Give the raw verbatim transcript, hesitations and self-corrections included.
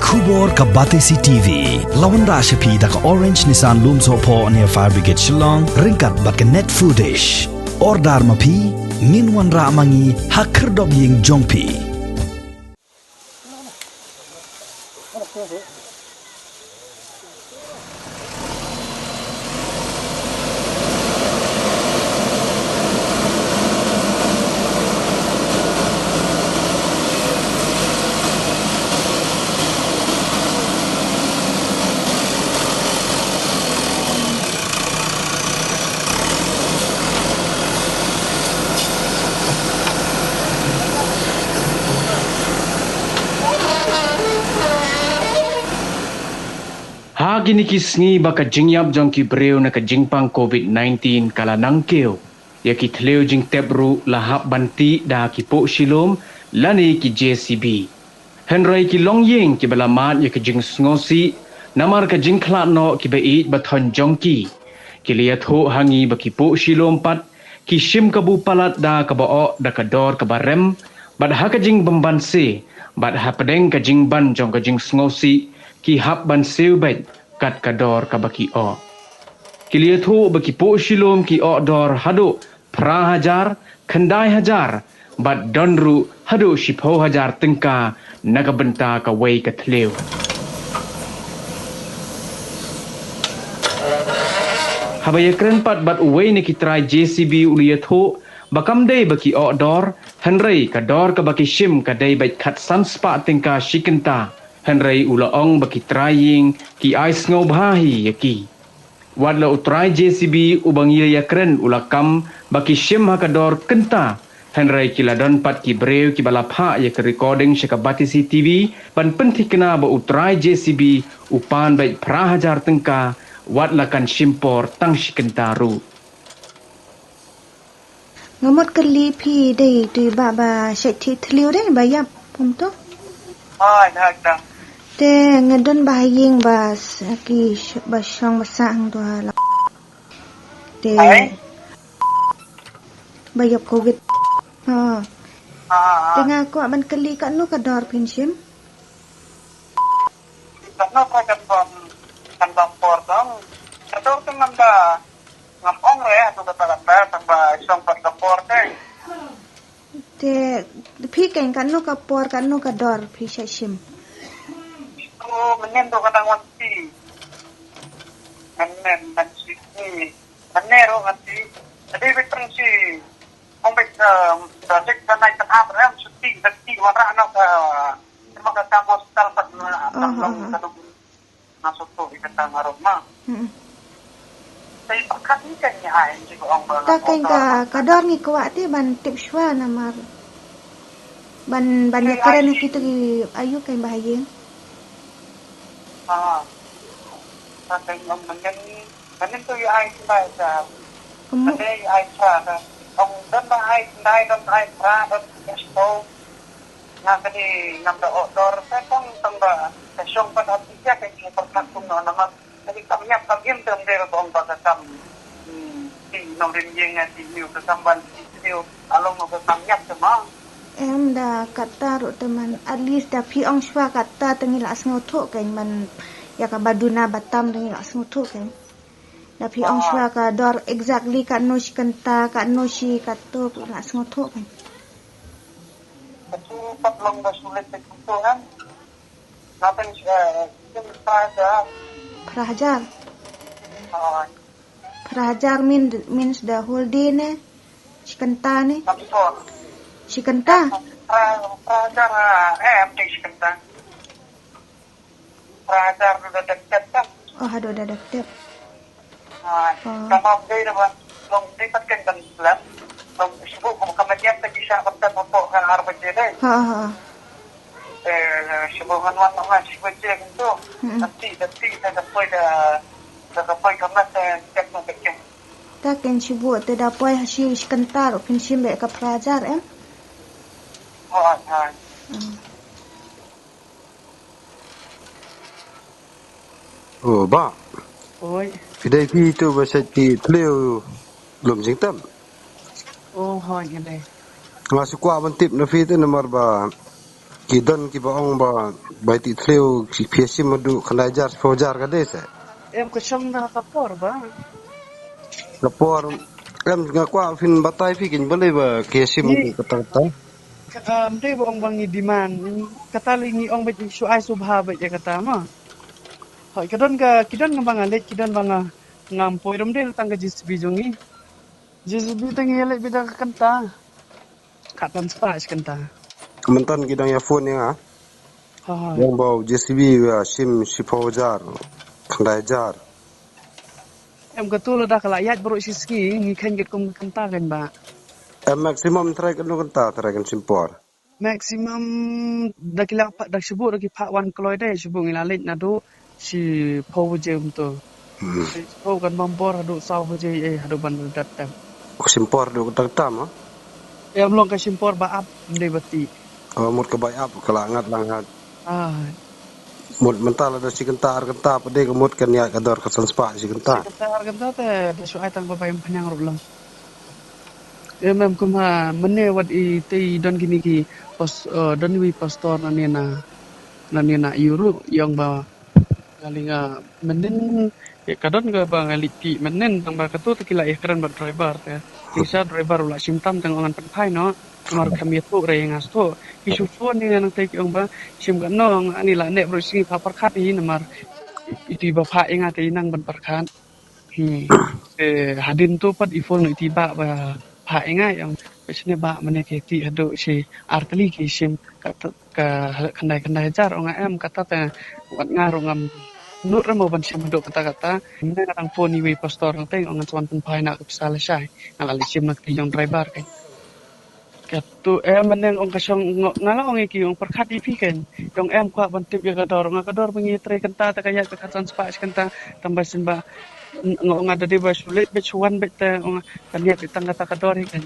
Khubor ka Batesi T V. La wanrah sha phi da ka Orange Nissan Lumsohphoh near Fire Brigade Shillong, ryngkat bad ka Net Foodish. Order ma phi, ngin wanrah ma ngi ha khyrdop ïing jong phi. Ha kine ki sngi ba ka jingïap jong ki briew na ka jingpang covid nineteen ka la nang kiew, ïa ki thliew jingtep ruh la hap ban tih da ki puh shilum lane ki J C B. Hynrei ki longïing kiba la mad ïa ka jingsngewsih namar ka jingkhlad noh kiba ïeit ba thoiñ jong ki, ki la ïathuh ha ngi ba ki puh shilum pat ki shim kabu palat da kaba oh da ka dor kaba rem, bad ha ka jingbymban se, bad hapdeng ka jingban jong ka jingsngewsih, ki hap ban siew beit kat ka dor kaba ki oh. Ki la ïathuh ba ki puh shilum ki oh dor haduh phra hajar, khyndai hajar, bad don ruh haduh shiphew hajar tyngka na ka bynta kawei ka thliew. Haba ïakren pat bad uwei na ki trai J C B u la ïathuh ba kam dei ba ki oh dor, hynrei ka dor kaba ki shim ka dei beit khatsan spah tyngka shi kynta, hynrei u la ong ba ki trai ïing ki ai sngewbha hi ïa ki. Wat la u trai J C B uba ngi la ïakren u la kam ba ki shim ha ka dor kynta, hynrei ki la don pat ki briew kiba la phah ïa ka recording sha ka Batesi T V ban pynthikna ba u trai J C B u pan beit phra hajar tyngka, wat la kan shim por tang shi kynta ruh. Nga mut kylli phi dei tu ba ba shait thih thliew dei ba ïap pum tu. Ai, dak dak. Te nga don ba ha ïing ba s-, ki sh-, ba shong ba sah hangtu ha la. Te ai, ba ïap covid. Ha. Ah, ah. Te nga kwah ban kylli katno ka dor phin shim. Katno ka dor kan bam por dong. Ka dor tu ngam da, ngam ong re, tu kata kata, tang ba shong pat ka por te. Te, phi keiñ katno ka por, katno ka dor, phi shait shim. Oh, mynnin tu ka dang wan shi. Mynnin, mynnin shi. Mynnin ruh ngan shi. Jadi, bit tang shi. Ong bit, eh, da dik da nai kan ap rem, shuti, da ti wan rah no ka, ma ka kam hospital pat na, oh, tam oh, long oh, ka dum. Na sutu i kata ngarok ma. Hmm. Sai pakat ni kan ni ai, ni ko ong ba ta kan ka, ka dor ni kwah ti ban tip shwa namar. Ban, ban ïa kren ki tu ki ayu kan ba ha ïing. Ah. Ta kan ong mynnin, mynnin tu ïa ai sendai sa. Mynnin ïa ai sa ka. Ong don ba ai sendai, don ba ai sa, don ba ai sa. Nga kani ngam da order, sa tang tang ba ka shong pat ap ïa ka ki por tak kum no namar. Kani kam ñiap kam im tem de ba ong ba ka kam. Hmm, ti nongrim ïing nga ti niu ka kam ban ti niu along ka kam ñiap te ma. Em da kata ruh te man, at least da phi ong shwa kata te ngi la sngewthuh kein man ïa kaba duna batam te ngi la sngewthuh kein. Da phi ong shwa ka dor exactly katno shi kynta, katno shi katto phi la sngewthuh kein. Katu pat long da sulit te kutu kan. Nothing, eh, phra hajar. Phra hajar? Phra hajar mean, means the whole day ne? Shi kynta ne? Shi kynta? Phra, phra hajar, eh, em, shi kynta. Phra hajar da dep tep. Oh, haduh da dep tep. Ah, tama dei da ba long dei pat kan ban slem. Long shu ko ka manyap ta kisa ban ta ko ka har baje dei. Ha, ha. Eh, shu ngan wan ngan shu baje kan tu. Nanti, nanti da ka poi da, da ka poi ka mat ta cek no ka cek. Ta kan shu bu te da poi ha shi kynta ruh phin shim beit ka phra hajar em. Ha, ha. Oh, ba. Oi. Phi dei phi tu ba sait ki thliew lum jingtem. Oh, hoi, ka dei. Nga shu kwah ban tip na phi te namar ba Ki don kiba ong ba bai ti thliew ki phi ïa shim haduh khyndai hajar, shiphew hajar ka dei se. Em ka shong da ka por ba. Ka por em nga kwah phin batai phi kin balei ba ki ïa shim haduh kata kata. Ka, um, dei ba ong ba ngi demand. Kata lei ngi ong ba shu ai shu bha ba ïa kata ma. Hoi ka don ka, ki don ka ba nga leit, ki don ba nga ngam poi rum dei tang ka J C B jong ngi. J C B tang ngi leit bida ka kanta. Ka tan spa shi kanta. Myntan ki dang ïa phone ïa nga. Ha ha. Yang bau J C B ïa shim shiphew hajar, khyndai hajar. Em ka tu lada ka la ïaid baroh shi sngi ngi khein katkum kanta kan ba. Em maximum trai kan kanta trai kan shim por. Maximum da ki la pha, da shibun da ki pha wan kloi dei shibun ngi la leit naduh shiphew baje um tu. Hmm. Shiphew kan bam por haduh saw baje eh haduh ban dat tem. Shim por haduh kata tam ha. Em long ka shim por ba ap ndei ba ti. Oh, mut ka bai ap ka la ngat la ngat. Ah. Mut mynta lada shi kanta ar kanta pat dei ka mut kan ïaid ka dor ka san spah shi kanta. Shi kanta ar kanta te da shu ai tang ba bai em pynïang ruh lang. Em em kumba mynne wat i te i don kini ki pos, eh, don iwei pastor na ne na, na ne na Europe ïong ba nga li nga mynnin, eh, ka don ka ba nga li ki mynnin tang ba ka tu te ki la ïa kren bad driver te. Ki sa driver u la shim tam tang ong ngan pynphai noh. Namar kam ïathuh re nga shuh. Ki shu phone ïa nga nangta ki ong ba shim katno nga ani la neh baroh shi sngi pha pyrkhat hi namar iti ba pha ïa nga te i nang ban pyrkhat. Hmm. Te hadien tu pat i phone iti ba ba pha ïa nga ong ba shane ba mane ki ti haduh shi ar tylli ki shim ka, ka khyndai khyndai hajar ong nga em kata te wat nga ruh ngam nud re mo ban shim haduh kata kata. Mynne nga dang phone iwei pastor nangta ong ngan sa wan pynphai na ka pisa lashai. Nga la leit shim na kti jong driver ka. Katu em mynne ong ka shong nga, nga la ong ïa ki ong pyrkhat ïa phi kan. Ong em kwah ban tip ïa ka dor, nga ka dor ba ngi trei kanta te ka ïaid ka khatsan spah shi kanta tang ba shin ba nga ong nga da dei ba shu leit beit shu wan beit te ong kan ïaid beit tang kata ka dor hi kan.